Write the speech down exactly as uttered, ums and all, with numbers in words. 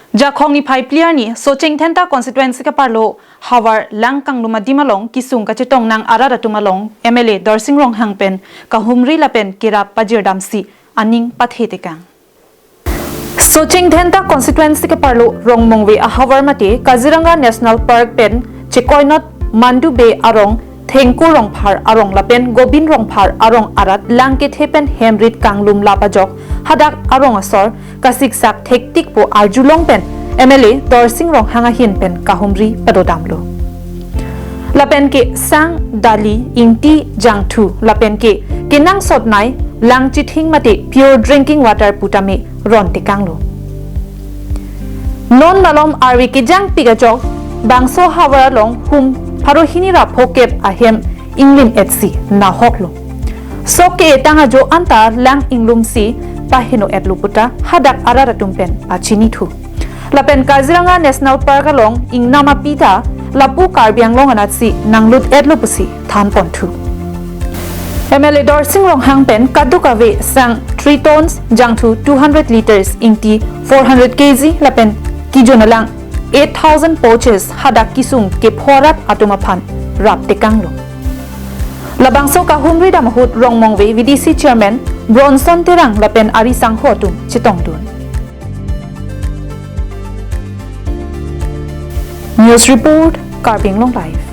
Jakhong niphai phli arni Socheng Dhenta constituency keparlo havar lang kanglum adim along kesung kachetong nang arat atum along M L A Dorsing Ronghang pen kahumri lapen kerap pajirdamsi aning pathe tekang. Socheng Dhenta constituency keparlo Rongmongve ahavar mate Kaziranga National Park pen chekoinot Mandu Bey arong, Thengkur Rongphar arong lapen Gobin Rongphar arong arat lang kethe pen hem rit kanglum lap ajok hadak arong asor kasiksak thektik pu arjulong pen M L A Dorsing Ronghang ahin pen kahumri padodamlo. Lapen ke sang, dali, ingti, jangthu lapen ke kenangsot nei lang chithing mate pure drinking water pu tame ron tekanglo. Non malom arve kejangpik ajok bangso havar along hum pharo hini ra phokep ahem inglim etsi nahoklo. Sok ke-etang ajo anta lang inglumsi paheno etlo puta hadak arat atum pen pachinithu. Lapen Kaziranga National Park along ingnam api ta lapu Karbi Anglong anatsi nanglut etlo pusi thanponthu. M L A Dorsing Ronghang pen kadokave sang three tons, jangthu two hundred liters, ingti four hundred K G lapen kejun alang eight thousand pouches hadak kesung kepho arat atum aphan rap tekanglo. Labangso kahumri dam ahut Rongmongve V D C Chairman Bronson Terang lapen ari sangho atum chetongdun. News report, Karbi Anglong Live.